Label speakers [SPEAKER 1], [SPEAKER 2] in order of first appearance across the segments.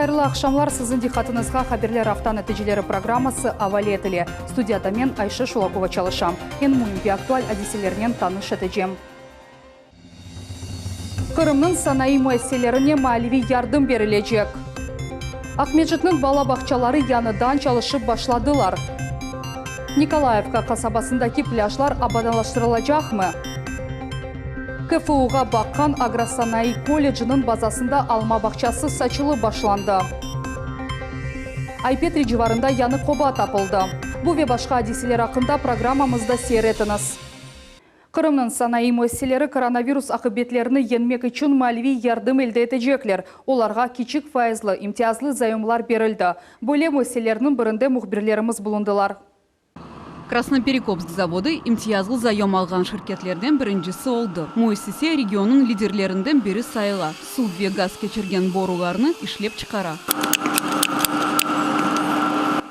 [SPEAKER 1] Hayırlı aqşamlar, siziñ diqqatıñızğa Haberler afta neticeleri programması avale etile. Studiyada men, Ayşe Şulakova çalışam. Eñ müim ve aktual adiselernen tanış etecem. Qırımnıñ sanayı müessiselerine maliviy yardım berilecek. Aqmescitniñ bala bağçaları yañıdan çalışıp başladılar. Nikolayevka qasabasındaki plâjlar abadanlaştırılacaqmı? KFU-ğa baqqan agrosanayı kolleciniñ bazasında alma bağçası saçılıp başlandı. Ay-Petri civarında yañı qoba tapıldı. Bu ve başqa adiseler aqqında programmamızda seyir etiñiz. Qırımnıñ sanayı müessiseleri koronavirus aqibetlerini yeñmek içün maliviy yardım elde etecekler. Olarğa kiçik faizli, imtiyazlı zayomlar berildi. Böyle müessiselerniñ birinde mühbirlerimiz bulundılar.
[SPEAKER 2] Krasnoperekopsk zavodı imtiyazlı zayom alğan şirketlerden birincisi oldı. Müessise regionnıñ liderlerinden biri sayıla, suv ve gaz keçirgen borularnı işlep çıqara.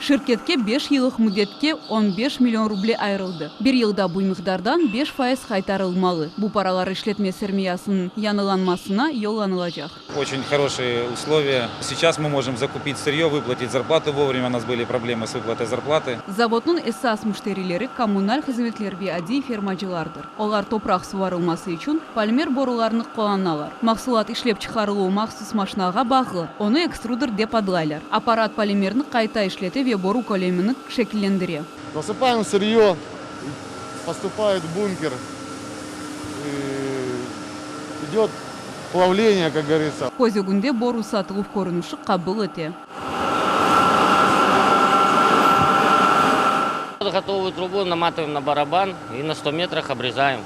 [SPEAKER 2] Şirketke beş yıllıq müddetke 15 million ruble ayırıldı. Bir yılda bu miqdardan 5% qaytarılmalı. Bu paralar işletme sermiyasınıñ yañılanmasına yollanılacaq.
[SPEAKER 3] Oçen horoşие условия. Seyças mı mojım zakupit sırье, vıplatit zarplatu vovremя, u nas bıli problemı s vıplatoy zarplaty.
[SPEAKER 2] Zavodnıñ esas müşterileri kommunal hızmetler ve adiy fermacılardır. Olar topraq suvarılması içün polimer borularnı qullanalar. Mahsulat işlep çıqarıluvı mahsus maşinağa bağlı, onı ekstruder dep adlaylar. Apparat polimerni qayta işlete ve boru kölemini şekillendire.
[SPEAKER 4] Zasıpayem sırье, postupayet v bunker, idet plavleniye, kak govoritsâ.
[SPEAKER 2] Köz ögünde boru satıluv körünişi qabul ete.
[SPEAKER 5] Gotovuyu trubu namatıvaem na baraban i na sto metrah obrezaem.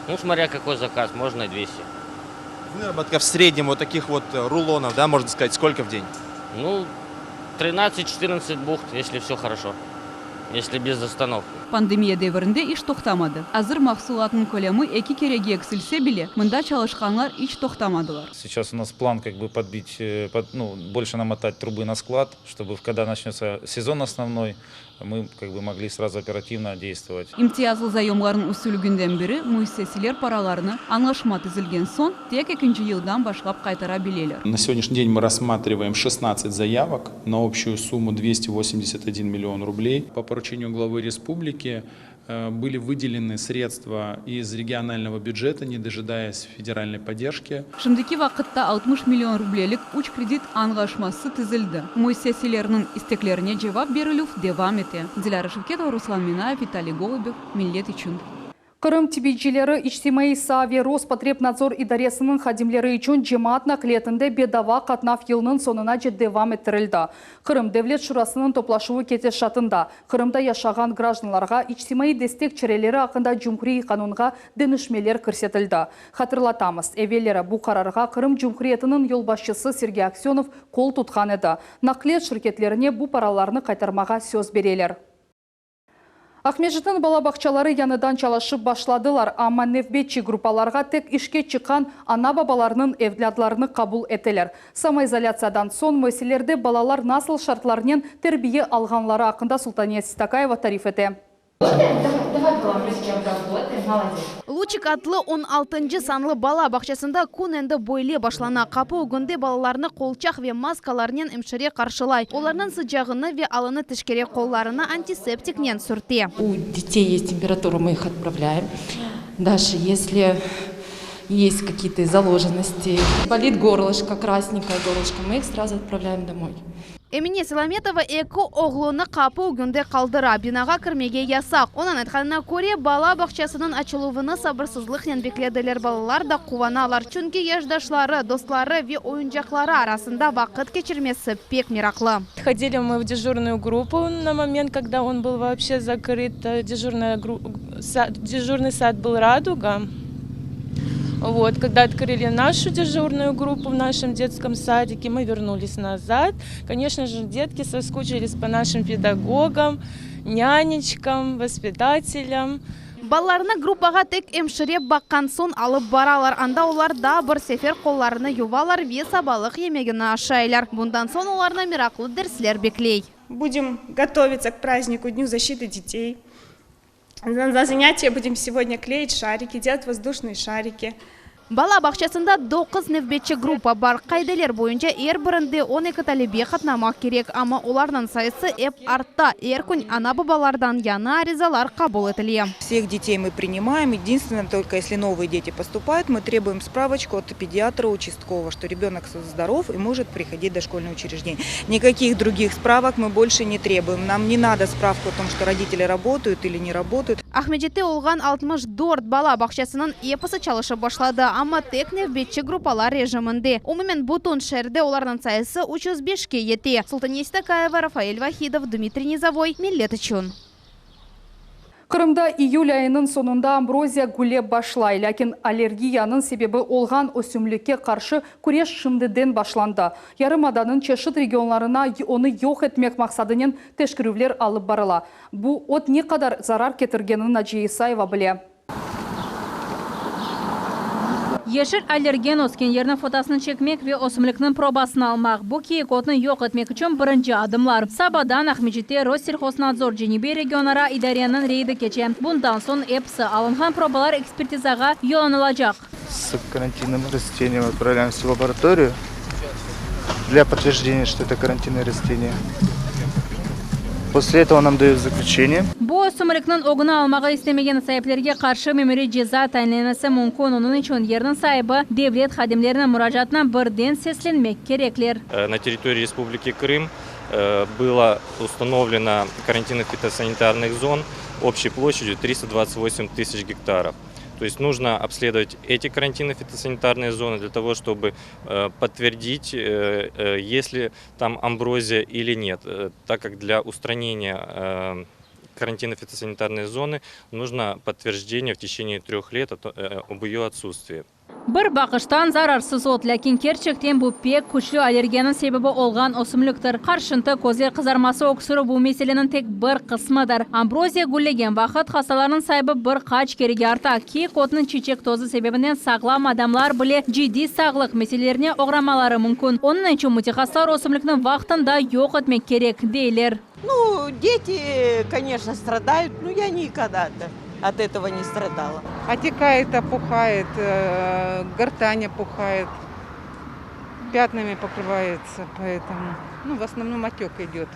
[SPEAKER 5] Nu, smotrâ kakoy zakaz, mojno i dvesti.
[SPEAKER 6] Выработка в среднем вот таких вот рулонов, да, можно сказать, сколько в день?
[SPEAKER 5] Nu, 13-14 бухт, если все хорошо, если без остановки.
[SPEAKER 2] Pandemiya devirinde iş toqtamadı. Azır mahsulatnıñ kölemi eki kerege eksilse bile, mında çalışqanlar iç toqtamadılar.
[SPEAKER 3] Сейчас у нас план как бы подбить, ну, больше намотать трубы на склад, чтобы когда начнется сезон основной, мы как бы могли сразу оперативно действовать.
[SPEAKER 2] İmtiyazlı zayomlarnıñ üstünlüginden biri, müessesler paralarını añlaşma tizilgen soñ tek ekinci yıldan başlap qaytara bileler.
[SPEAKER 7] На сегодняшний день мы рассматриваем 16 заявок на общую сумму 281 миллион рублей. По поручению главы республики были выделены средства из регионального бюджета, не дожидаясь федеральной поддержки.
[SPEAKER 2] Şimdiki vaqıtta 60 million rublelik üç kredit añlaşması tizildi. Müesseselerniñ isteklerine cevap berilüv devam ete. Dilâra Şevketova, Ruslan Minayev, Vitaliy Golubev, Millet içün.
[SPEAKER 1] Qırım tibiycileri içtimaiy saa ve Rospotrebnadzor idaresiniñ hadimleri içün cemaat naqliyetinde bedava qatnav yılnıñ soñunace devam ettirildi. Qırım Devlet Şurasınıñ toplaşuvı ketişatında Qırımda yaşağan grajdanlarğa içtimaiy destek çareleri aqqında cumhuriy qanunğa deñişmeler kirsetildi. Hatırlatamız, evelleri bu qararğa Qırım Cumhuriyetiniñ yolbaşçısı Sergey Aksönov qol tutqan edi. Naqliyat şirketlerine bu paralarnı qaytarmağa söz bereler. Aqmescitniñ bala bağçaları yañıdan çalışıp başladılar, amma nevbetçi gruppalarğa tek işke çıqqan ana-babalarnıñ evlâdlarını qabul eteler. Samoizolâtsiyadan soñ müessiselerde balalar nasıl şartlarnen terbiye alğanları aqqında Sultaniye Seytakayeva tarif ete.
[SPEAKER 8] Luçik adlı on altıncı sanlı bala bağçasında kün endi böyle başlana. Qapı ögünde balalarnı qolçaq ve maskalarnen emşire qarşılay, olarnıñ sıcağını ve alını teşkere, qollarını antiseptiknen sürte.
[SPEAKER 9] U detey est temperatura, mı ih otpravlâem. Daje esli est kakiye-to zalojennosti, bolit gorloşko, krasnenkoye gorloşko, mı ih srazu otpravlâem domoy.
[SPEAKER 8] Emine Selametova eki oğlunı qapı ögünde qaldıra, binağa kirmege yasaq. Onıñ aytqanına köre, bala bağçasınıñ açıluvını sabırsızlıqnen beklediler, balalar da quvanalar, çünki yaşdaşları, dostları ve oyuncaqları arasında vaqıt keçirmesi pek meraqlı.
[SPEAKER 10] Hodili mı v dejurnuyu gruppu na moment, kogda on byl voobşe zakrıt, dejurnaya dejurnyy sad byl Raduga. Vot, kogda otkrıli našu dejurnuyu gruppu v našem detskom sadike, mı vernulis nazad. Koneçno je, detki soskuçilis po našim pedagogam, nâneçkam, vospitatelâm.
[SPEAKER 8] Balalarnı gruppağa tek emşire baqqan soñ alıp baralar. Anda olar daa bir sefer qollarını yuvalar ve sabalıq yemegini aşaylar. Bundan soñ olarnı meraqlı dersler bekley.
[SPEAKER 10] Budem gotovitsa k prazdniku, Dnю защиты детей. Na zanâtiye budem segodnâ kleit şariki, delat vozduşnıye şariki.
[SPEAKER 8] Bala bağçasında doquz nevbetçi gruppa bar. Qaideler boyunca er birinde 12 talebe qatnamaq kerek, amma olarnıñ sayısı ep arta. Er kün ana-babalardan yañı arizalar qabul etile.
[SPEAKER 11] Всех детей мы принимаем. Единственное, только если новые дети поступают, мы требуем справочку от педиатра участкового, что ребенок здоров и может приходить в дошкольное учреждение. Никаких других справок мы больше не требуем. Нам не надо справку о том, что родители работают или не работают.
[SPEAKER 8] Aqmescitte olğan 64 bala bağçasınıñ episi çalışıp başladı, amma tek nevbetçi gruppalar rejiminde. Umumen bütün şeerde olarnıñ sayısı 305-ke yete. Sultaniye Stakayeva, Rafael Vahidov, Dmitriy Nizavoy, Millet içün.
[SPEAKER 1] Qırımda iyül ayınıñ soñunda ambroziya güllep başlay, lâkin allergiyanıñ sebebi olğan ösümlikke qarşı küreş şimdiden başlandı. Yarımadanıñ çeşit regionlarına onı yoq etmek maqsadınen teşkerüvler alıp barıla. Bu ot ne qadar zarar ketirgenini Naciye İsayeva bile.
[SPEAKER 12] Yeşil allergen ösken yerniñ fotosını çekmek ve ösümlikniñ probasını almaq, bu kiyik otnı yoq etmek içün birinci adımlar. Sabadan Aqmescitte Rosselhoznadzor Cenübiy regionara idareniñ reydi keçe. Bundan soñ episi alınğan probalar ekspertizağa yollanılacaq.
[SPEAKER 13] С карантинным растением отправляемся в лабораторию для подтверждения, что это карантинное растение. После этого нам дают заключение.
[SPEAKER 12] Bu ösümlikniñ ögüni almağa istemegen saiplerge qarşı memuriy ceza tayinlenmesi mümkün, onıñ içün yerniñ saibi devlet hadimleriniñ muracaatına birden seslenmek kerekler.
[SPEAKER 14] На территории Республики Крым было установлено карантинных фитосанитарных зон общей площадью 328 тысяч гектаров. То есть нужно обследовать эти карантинно-фитосанитарные зоны для того, чтобы подтвердить, есть ли там амброзия или нет, так как для устранения карантинно-фитосанитарной зоны нужно подтверждение в течение 3 лет об ее отсутствии.
[SPEAKER 12] Bir baqıştan zararsız ot, lâkin kerçekten bu pek küçlü allergiyanıñ sebebi olğan ösümliktir. Qarşıntı, közler qızarması, öksürüv bu meseleniñ tek bir qısmıdır. Ambroziya güllegen vaqıt hastalarnıñ sayısı bir qaç kerege arta. Kiyik otnıñ çiçek tozu sebebinden sağlam adamlar bile ciddiy sağlıq meselelerine oğramaları mümkün. Onıñ içün mütehassıslar ösümlikni vaqtında yoq etmek kerek, deyler.
[SPEAKER 15] Ну, дети, конечно, страдают, но я никогда от этого не страдала.
[SPEAKER 16] Отекает, опухает, гортань опухает, пятнами покрывается, поэтому, ну, в основном отек идет.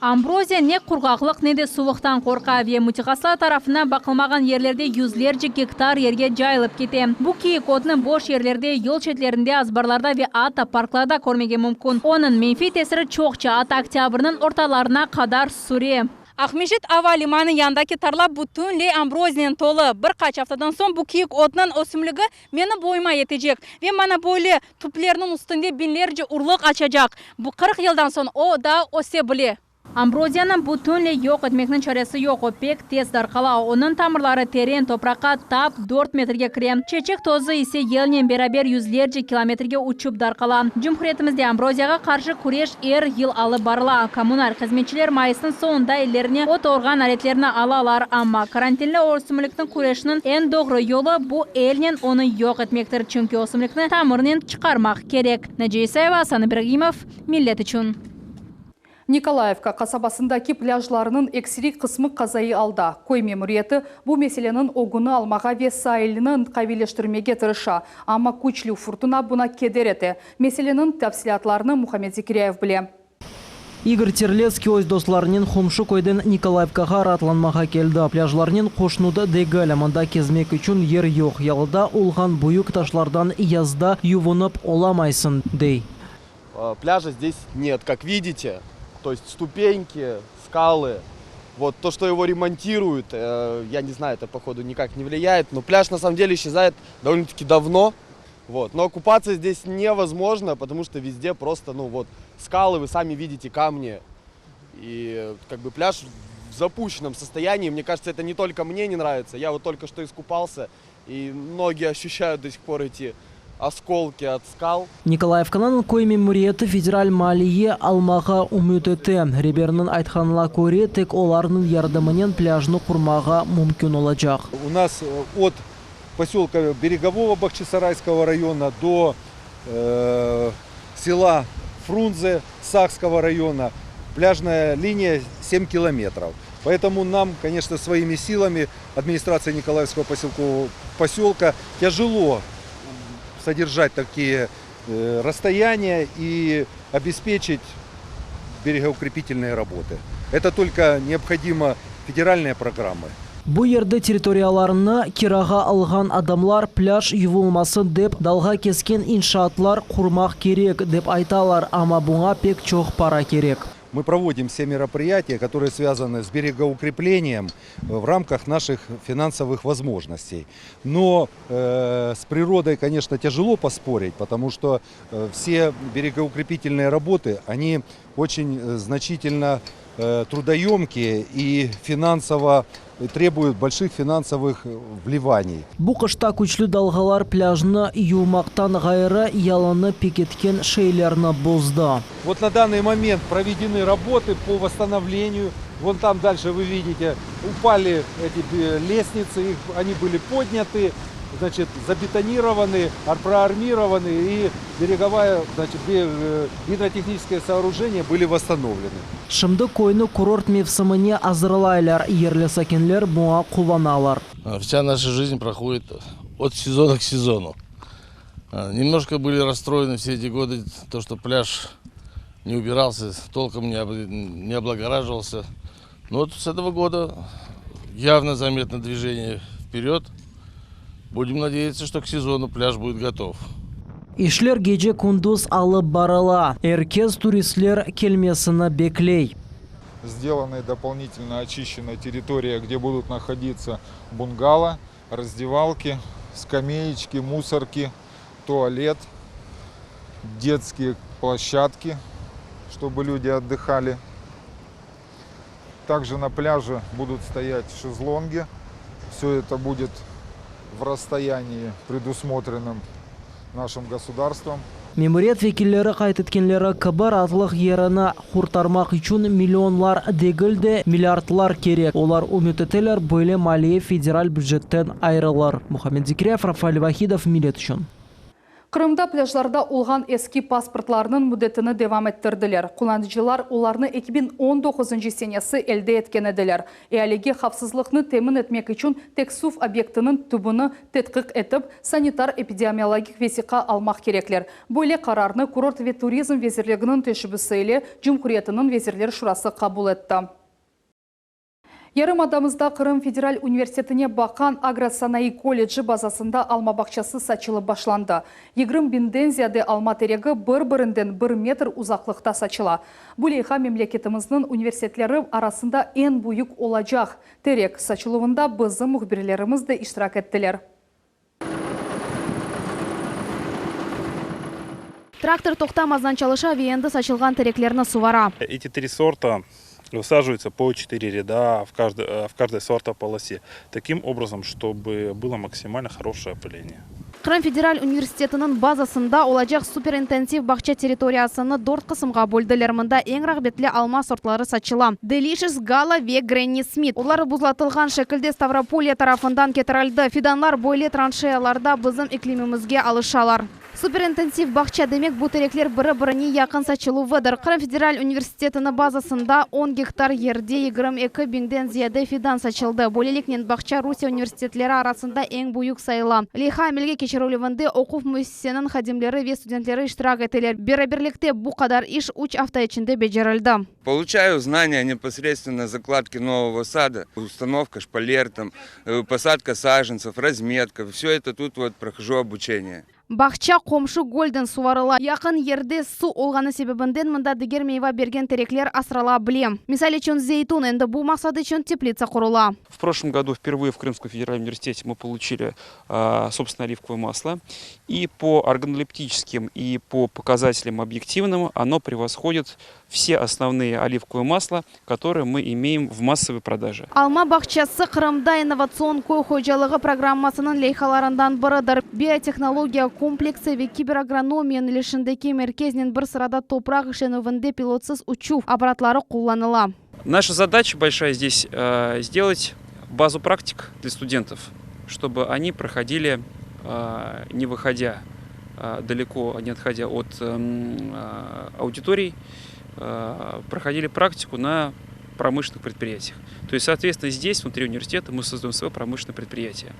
[SPEAKER 12] Амброзия ne qurğaqlıq, ne de suvuqtan qorqa ve mütehassıslar tarafından baqılmağan yerlerde yüzlerce gektar yerge cayılıp kete. Bu kiyik otnı boş yerlerde, yol çetlerinde, azbarlarda ve atta parklarda körmege mümkün. Onıñ menfiy tesiri çoqça, atta oktâbrniñ ortalarına qadar süre. Aqmescit ava limanı yanındaki tarla bütünley ambroziyanen tolu. Bir qaç aftadan soñ bu kiyik otnıñ ösümligi menim boyuma yetecek. Ve mana böyle tüplerniñ üstünde biñlerce urluq açacaq. Bu 40 yıldan soñ o daa öse bile. Ambroziyanı bütünley yoq etmekniñ çaresi yoq, o pek tez darqala. Onıñ tamırları teren topraqqa tap 4 metrge kire. Çeçek tozu ise yelnen beraber yüzlerce kilometrge uçıp darqala. Cumhuriyetimizde ambroziyağa qarşı küreş er yıl alıp barıla. Kommunal hızmetçiler mayısnıñ soñunda ellerine ot orğan aletlerini alalar. Amma karantinli ösümlikniñ küreşiniñ eñ doğru yolu bu elnen onı yoq etmektir. Çünki ösümlikni tamırnen çıqarmaq kerek. Naciye İsayeva, Asan İbragimov, Millet içün.
[SPEAKER 1] Nikolayevka qasabasındaki plâjlarınıñ ekseriy qısmı qazaiy alda. Köy memuriyeti bu meseleniñ ögüni almağa ve sailni qaviyleştirmege tırışa. Amma küçlü furtuna buña keder ete. Meseleniñ tafsilâtlarını Muhammed Zekiryayev bile.
[SPEAKER 17] İgor Terletskiy öz dostlarınen qomşu köyden Nikolayevkağa raatlanmağa keldi. Plâjlarnen qoşnuda degil, mında kezmek içün yer yoq. Yalıda olğan büyük taşlardan yazda yuvunıp olamaysıñ, dey.
[SPEAKER 18] Пляжа здесь нет, как видите. То есть ступеньки, скалы. Вот то, что его ремонтируют, я не знаю, это походу никак не влияет. Но пляж на самом деле исчезает довольно-таки давно. Вот. Но купаться здесь невозможно, потому что везде просто, ну вот, скалы, вы сами видите камни. И как бы пляж в запущенном состоянии. Мне кажется, это не только мне не нравится. Я вот только что искупался, и ноги ощущают до сих пор эти осколки от скал.
[SPEAKER 17] Nikolayevkanıñ köy memuriyeti federal maliye almağa ümüt ete. Reberniñ aytqanına köre, tek olarnıñ yardımınen plâjnı qurmağa mümkün olacaq.
[SPEAKER 19] У нас от поселка Берегового Бахчисарайского района до села Фрунзе Сакского района пляжная линия 7 километров. Поэтому нам, конечно, своими силами администрация Николаевского поселкового поселка тяжело. содержать такие расстояния и обеспечить берегоукрепительные работы. Это только необходимо федеральные программы.
[SPEAKER 17] Bu yerde territoriyalarını kirağa alğan adamlar plâj yuvulmasın dep dalğa kesken inşaatlar qurmaq kerek, dep aytalar, amma buña pek çoq para kerek.
[SPEAKER 19] Мы проводим все мероприятия, которые связаны с берегоукреплением в рамках наших финансовых возможностей. Но э, с природой, конечно, тяжело поспорить, потому что э, все берегоукрепительные работы, они очень э, значительно э, трудоемкие и финансово требуют больших финансовых вливаний.
[SPEAKER 17] Bu qışta küçlü dalğalar plâjnı yuvmaqtan ğayrı, yalını pekitken şeylerni bozdı.
[SPEAKER 19] Вот на данный момент проведены работы по восстановлению. Вон там дальше вы видите, упали эти э, лестницы, их, они были подняты, значит, забетонированы, проармированы и береговая, значит, э, гидротехническое сооружения были восстановлены.
[SPEAKER 17] Şimdi köyni kurort mevsimine azırlaylar, yerli sakinler buña quvanalar.
[SPEAKER 20] Вся наша жизнь проходит от сезона к сезону. Немножко были расстроены все эти годы, то, что пляж не убирался, толком не облагораживался. Но вот с этого года явно заметно движение вперед. Будем надеяться, что к сезону пляж будет готов.
[SPEAKER 17] İşler gece-kündüz alıp barıla. Er kes turistler kelmesini bekley.
[SPEAKER 21] Сделаны дополнительно очищена территория, где будут находиться бунгало, раздевалки, скамеечки, мусорки, туалет, детские площадки, чтобы люди отдыхали. Также на пляже будут стоять шезлонги. Все это будет в расстоянии, предусмотренном нашим государством.
[SPEAKER 17] Memuriyet vekilleri qayd etkenleri kibi, raatlıq yerini qurtarmaq içün millionlar degil de, milliardlar kerek. Olar ümüt eteler, böyle maliye federal bücetten ayırılır. Muhammed Zikriyev, Rafael Vahidov, Millet içün.
[SPEAKER 1] Qırımda plâjlarda olğan eski pasportlarnıñ müddetini devam ettirdiler. Qullanıcılar olarnı 2019 senesi elde etken ediler. Ealige havfsızlıqnı temin etmek içün tek suv obyektiniñ tübüni tedqiq etip, sanitar-epidemiologik vesiqa almaq kerekler. Böyle qararnı Kurort ve turizm vezirliginiñ teşebbüsi ile Cumhuriyetiniñ Vezirler şurası qabul etti. Yarımadamızda Qırım federal universitetine baqqan agrosanayı kolledji bazasında alma bağçası saçılıp başlandı. 20 biñden ziyade alma teregi bir-birinden bir metr uzaqlıqta saçıla. Bu leyha memleketimizniñ universitetleri arasında eñ büyük olacaq. Terek saçıluvında bizim mühbirlerimiz de iştirak ettiler.
[SPEAKER 8] Traktor toqtamazdan çalışa ve endi saçılğan tereklerni suvara.
[SPEAKER 22] Эти три сорта высаживаются по четыре ряда в каждой, в каждой сортополосе. Таким образом, чтобы было максимально хорошее опыление.
[SPEAKER 8] Qırım federal universitetiniñ bazasında olacaq superintensiv bağça territoriyasını dört qısımğa böldiler. Mında eñ rağbetli alma sortları saçıla, Delicious, Gala ve Granny Smith. Olar buzlatılğan şekilde Stavropolye tarafından ketirildi. Fidanlar böyle tranşeyalarda bizim iklimimizge alışalar. Superintensiv bağça demek, bu terekler biri-birine yaqın saçıluvıdır. Qırım federal universitetiniñ bazasında on gektar yerde 22 biñden ziyade fidan saçıldı. Böyleliknen, bağça Rusiye universitetleri arasında eñ büyük sayıla. Leyha amelge keçirilüvinde oquv müessiseniñ hadimleri ve studentleri iştirak eteler. Beraberlikte bu qadar iş üç afta içinde becerildi.
[SPEAKER 23] Получаю знания непосредственно закладки нового сада, установка шпалер, там, э, посадка саженцев, разметка. Все это тут вот прохожу обучение.
[SPEAKER 8] Bağça qomşu gölden suvarıla. Yaqın yerde suv olğanı sebebinden mında diger meyva bergen terekler asrala bile. Misal içün, zeytun. Endi bu maqsad içün teplitsa qurula.
[SPEAKER 24] В прошлом году впервые в Крымском федеральном университете мы получили собственное оливковое масло. И по органолептическим, и по показателям объективным оно превосходит все основные оливковые масла, которые мы имеем в массовой продаже.
[SPEAKER 8] Alma bağçası Qırımda innovatsion köy hocalığı programmasınıñ leyhalarından biridir. Biotehnologiya kompleksi ve kiberagronomiya yönelişindeki merkeznen bir sırada topraq işlenüvinde pilotsız uçuv apparatları qullanıla.
[SPEAKER 24] Наша задача большая здесь э, сделать базу практик для студентов, чтобы они проходили, э, не выходя э, далеко, не отходя от эм, аудиторий, проходили практику на промышленных предприятиях. То есть, соответственно, здесь, внутри университета, мы создаем свое промышленное предприятие.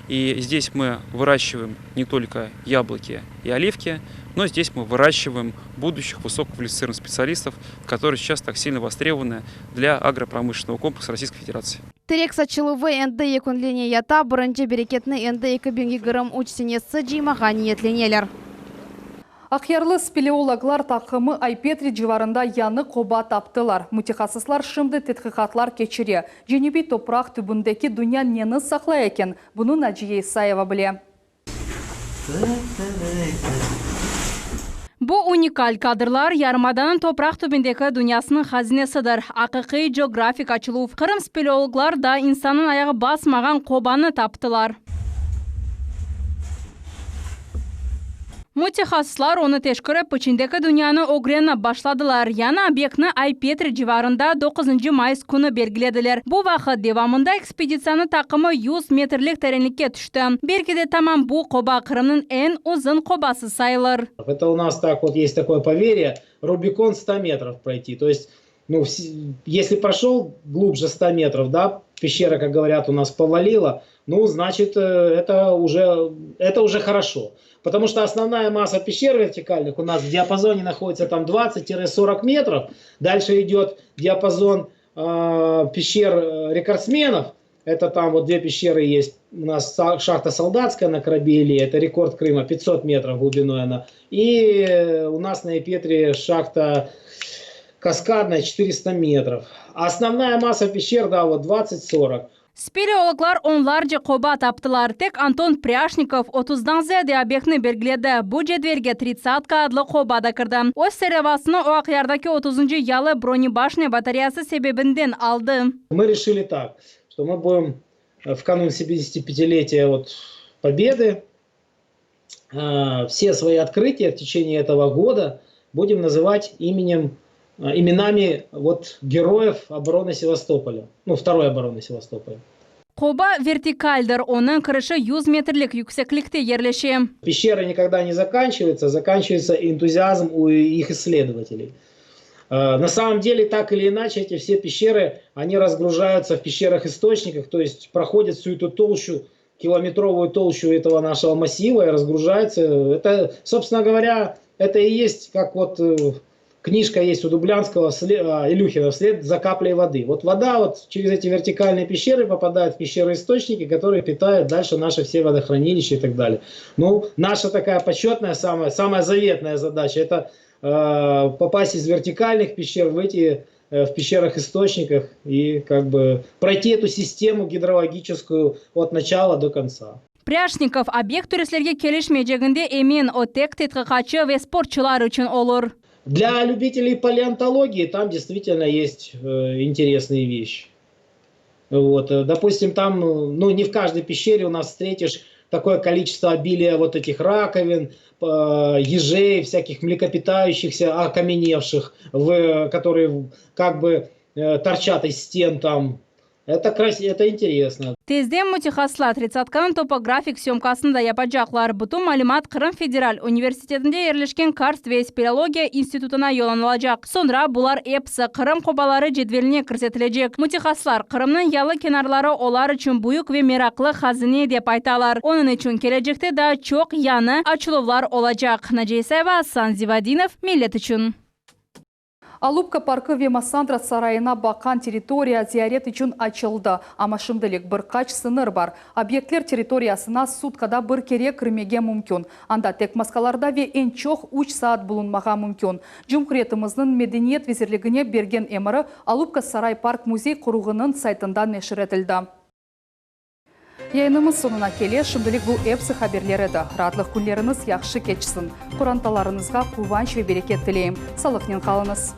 [SPEAKER 24] И здесь мы выращиваем не только яблоки и оливки, но здесь мы выращиваем будущих высококвалифицированных специалистов, которые сейчас так сильно востребованы для агропромышленного комплекса Российской Федерации.
[SPEAKER 8] Terek saçıluvı endi yekünlene yata, birinci bereketni endi 2023 senesi cıymağa niyetleneler.
[SPEAKER 1] Aqyarlı speleologlar taqımı Ay-Petri civarında yañı qoba taptılar. Mütehassıslar şimdi tedqiqatlar keçire. Cenübiy topraq tübündeki dünya neni saqlay eken, bunı Naciye İsayeva bile.
[SPEAKER 12] Bu unikal kadrlar yarımadanıñ topraq tübündeki dünyasınıñ hazinesidir. Aqiqiy coğrafik açıluv. Qırım speleologlar da insannıñ ayağı basmağan qobanı taptılar. Mütehassıslar onı teşkerip, içindeki dünyanı ögrenip başladılar. Yañı obyektni Ay-Petri civarında doquzıncı mayıs künü belgilediler. Bu vaqıt devamında ekspeditsiyanıñ taqımı yüz metrlik terenlikke tüşti. Belki de tamam bu qoba Qırımnıñ eñ uzun qobası sayılır.
[SPEAKER 3] Это у нас так вот есть такое поверье, Рубикон ста метров пройти. То есть, ну, если прошел глубже ста метров, да, пещера, как говорят, у нас повалила, ну, значит, это уже, это уже хорошо. Потому что основная масса пещер вертикальных у нас в диапазоне находится там 20-40 метров. Дальше идет диапазон э, пещер рекордсменов. Это там вот две пещеры есть. У нас шахта Солдатская на Корабеле, это рекорд Крыма, 500 метров глубиной она. И у нас на Ай-Петри шахта Каскадная, 400 метров. А основная масса пещер, да, вот 20-40.
[SPEAKER 12] Speleologlar onlarca qoba taptılar. Tek Anton Prâşnikov otuzdan ziyade obyektni belgiledi. Bu cedvelge Tritsatka adlı qoba da kirdi. Öz serlevasını o Aqyardaki otuzıncı yalı bronebaşnâ batareyası sebebinden aldı.
[SPEAKER 3] Мы решили так, что мы будем в канун 75-летия вот Победы все свои открытия в течение этого года будем называть именем, именами вот героев обороны Севастополя, ну, второй обороны Севастополя.
[SPEAKER 12] Qoba vertikaldir, onıñ kirişi yüz metrlik yükseklikte yerleşe.
[SPEAKER 3] Пещера никогда не заканчивается, заканчивается энтузиазм у их исследователей. На самом деле, так или иначе, эти все пещеры, они разгружаются в пещерах-источниках, то есть проходят всю эту толщу, километровую толщу этого нашего массива и разгружаются. Это, собственно говоря, это и есть, как вот книжка есть у Дублянского, Илюхина, «Вслед за каплей воды». Вот вода вот через эти вертикальные пещеры попадает в пещеры-источники, которые питают дальше наши все водохранилища и так далее. Ну, наша такая почетная, самая, самая заветная задача – это э, попасть из вертикальных пещер в эти в пещерах-источниках и как бы пройти эту систему гидрологическую от начала до конца.
[SPEAKER 12] Prâşnikov, obyekt turistlerge kelişmeyceginde emin, o tek tedqiqatçı ve sportçular içün olur.
[SPEAKER 3] Для любителей палеонтологии там действительно есть э, интересные вещи. Вот, э, допустим, там, ну, не в каждой пещере у нас встретишь такое количество обилия вот этих раковин, э, ежей, всяких млекопитающихся, окаменевших, в, которые как бы э, торчат из стен там. Это, крас... это интересно.
[SPEAKER 12] Tezden mütehassıslar Tritsatkанıñ topografik syomkasını da yapacaqlar. Bütün malümat Qırım federal universitetinde yerleşken Karst ve speleologiya institutına yollanılacaq. Soñra bular episi Qırım qobaları cedveline kirsetilecek. Mütehassıslar Qırımnıñ yalı kenarları olar içün büyük ve meraqlı hazine dep aytalar. Onıñ içün kelecekte daa çoq yañı açıluvlar olacaq. Naciye İsayeva, Asan Zivadinov, Millet içün.
[SPEAKER 1] Alupka parkı ve Massandra sarayına baqqan territoriya ziyaret içün açıldı. Amma şimdilik bir qaç sıñır bar. Obyektler territoriyasına sutkada bir kere kirmege mümkün. Anda tek maskalarda ve eñ çoq üç saat bulunmağa mümkün. Cumhuriyetimizniñ Medeniyet vezirligine bergen emiri Alupka saray park-müzey qoruğınıñ saytında neşir etildi. Yayınımız soñuna kele, şimdilik bu episi haberler edi. Raatlıq künleriñiz yahşı keçsin. Qorantalarıñızğa quvanç ve bereket tileyim. Sağlıqnen qalıñız.